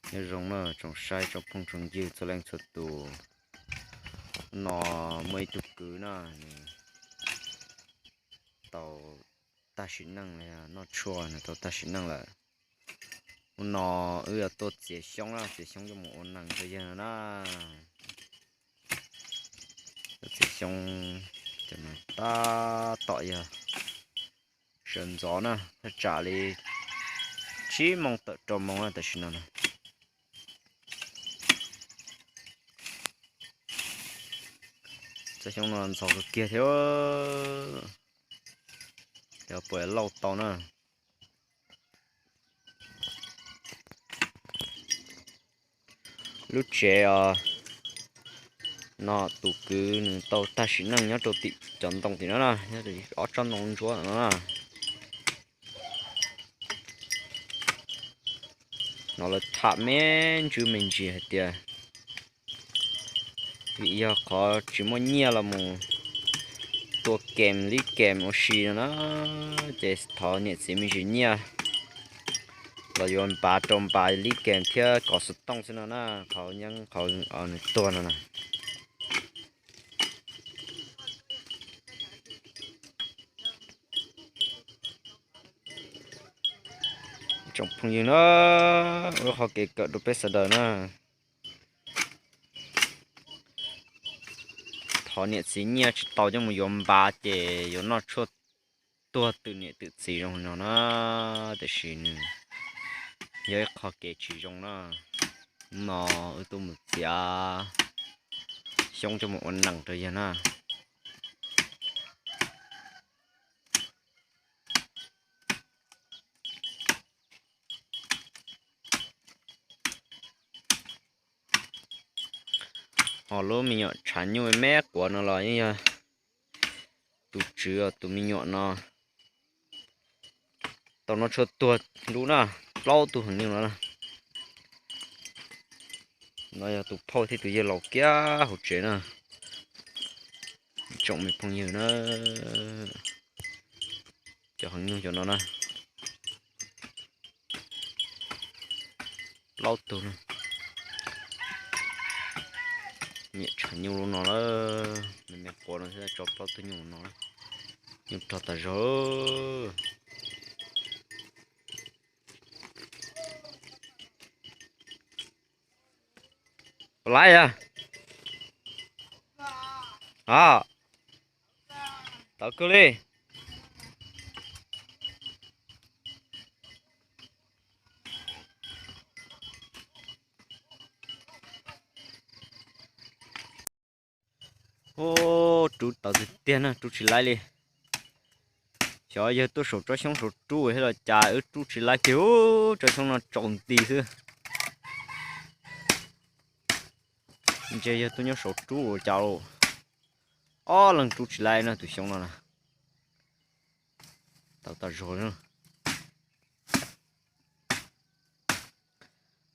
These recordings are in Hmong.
Nyob zoo na tsoom saib tsoom phooj tsoom ywg txhua leej txhua tus. Hnub no muaj ib tug kwv na, nws tau tag sim neej, noj tshuaj nws tau tag sim neej lawm. Hnub no wb yuav tuaj txiav xyoob na, txiav xyoob coj mus ua nees rau yawg no na. Tuaj txiav xyoob, cov no tab tom yog sawv ntxov na, thaj tsam li tsib moos tawm rau moos na tam sim no na. Txiav xyoob no ntxhov kawg kiag thiab, xyov puas lauj tau na. Lub tsev os, no tus kwv nws tau tag sim neej nyob rau tim cov ntoo tim no na, nyob rau ob tsob ntoo ntsuab no na. No lawv tham me ntsis me ntsis hais tias vim yog qhov tsis muaj nyiaj los mus tua kem lib kem ua si no na, ces thov niam txiv me ntsis nyiaj los yuav npav rau npav lib kem thiab kov xov tooj xwb no na, qhov nyeeb qhov nws tuag no na. Tsoom phooj ywg na, ua qhov kev kawm rau peb sawv daws na. Thov niam txiv nyiaj tsis tau coj mus yuav npav ces yuav noj tshuaj tuag twm niam twm txiv zoo li no na, tiam sis nws yog ib qho kev tsis zoo na. Hnub no wb tuaj mus txiav xyoob coj mus ua nees rau yawg na. Ho lub me nyuam tshav nyuj me quav no los yeej yog tus tswv tus me nyuam no tau noj tshuaj tuag lub na, plaub tug heev nyuj no na. No yog tus phauj thiab tus yawg laus kiag hauv tsev na. Tsoom me phooj ywg na, cov heev nyuj cov no na, plaub tug na. Niam tshav nyuj lub no lawm, me me quav no thiaj tso plaub tug nyuj no, nyuj rog tas zog. Puas laib yog? A, tau kawg li. Ub, rub tawv tiag tiag na, rub tsis laib li. Xyov yawg tuaj saum tsob xyoob saum rub thiab los cas wb rub tsis laib kiag, tsob xyoob no tsaus nti xwb. Ntshe yawg tuaj nyob saum rub ua cas, ob leeg rub tsis laib no tus xyoob no na. Tau tas zog li.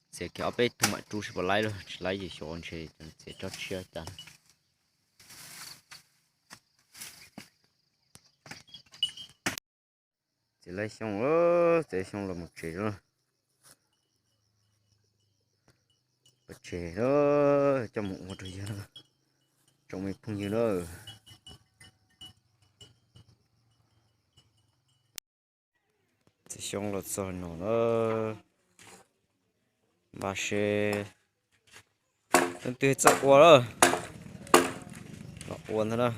Txiav kiag ob peb tug mam rub seb puas laib lauj, tsis laib ces xyov ntshe txiav tsob tshiab cas. Txiav laib xyoob, txiav xyoob los mus tsev lawm. Pov tseg lawm, coj mus ua rau yawg, tsoom me phooj ywg na. Txiav xyoob los txog no lawm, npaj seb leej twg txawj ua lawm los ua ntag na.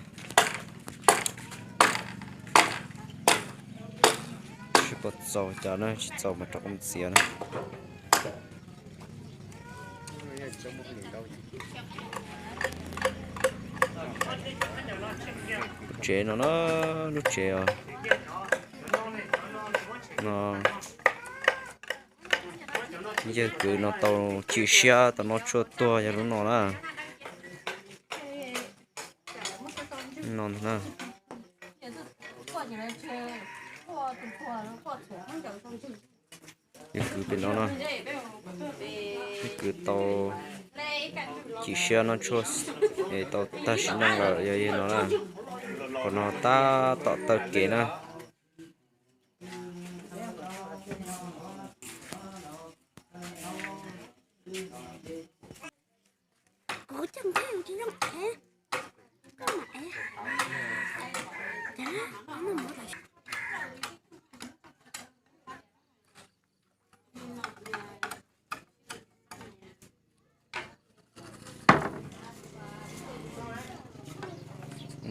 Seb puas txaus cas na, tsis txaus mas rov qab txiav na. Lub tsev no na, lub tsev os. No yawg kwv no tau chim siab tau noj tshuaj tuag yog lub no na. No ntag na. Yawg kwv pem no na, yawg kwv tau chim siab noj tshuaj es tau tag sim neej lawm yog yawg no na. Qhov no tab tom taw kev na.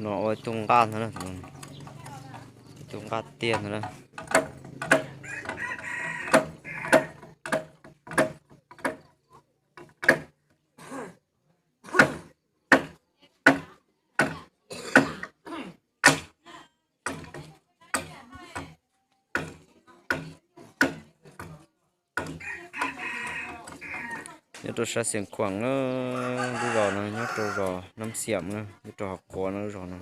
No ua ib tug nqaj ntag na, ib tug nqaj tiag ntag na. Nyob rau sab Xiav Khuam na, lub zos no nyob rau zos Nab Xiam na, nyob rau Hav Quav na lub zos no.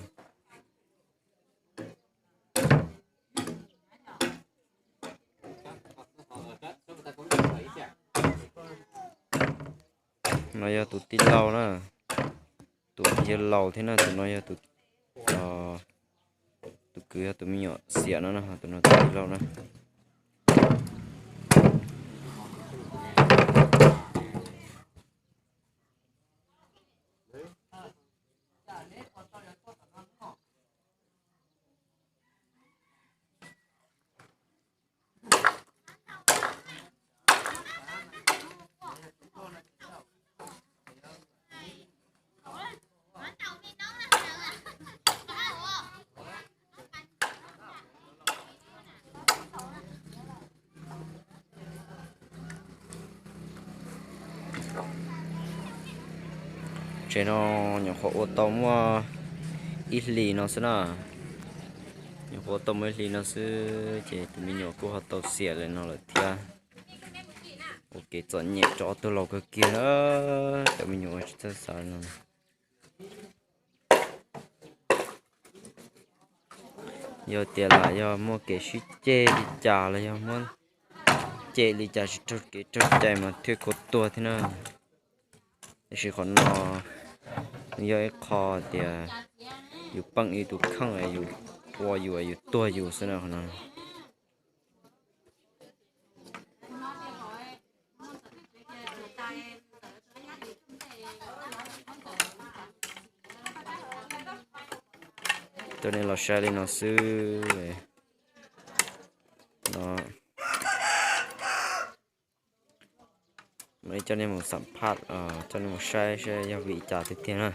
No yog tus tij laug na, tus yawg laus thiab na, tus no yog tus, tus kwv yog tus me nyuam xiam no na, tus no tus tij laug na. Tsev no nyuam qhuav ua tau muaj ib hlis no xwb na. Nyuam qhuav ua tau muaj ib hlis no xwb ces tus me nyuam kuj ho tau xiam li no lawm thiab. Ua kev txom nyem rau ob tug laus kawg kiag na, cov me nyuam ua tsis txawj xav no. Yog tias lam yog muaj kev sib ceg li cas los yog muab cem li cas tsis raug kev raug cai mas thiaj khuv tuag thiab na. Tab sis qhov no nws yog ib qho tias yus pheej ib tus kheej es yus ua yus es yus tuag yus xwb na qhov no. Coj nej los saib li no xwb no. Mam li coj nej mus xam phaj, coj nej mus saib saib yog vim li cas tiag tiag na.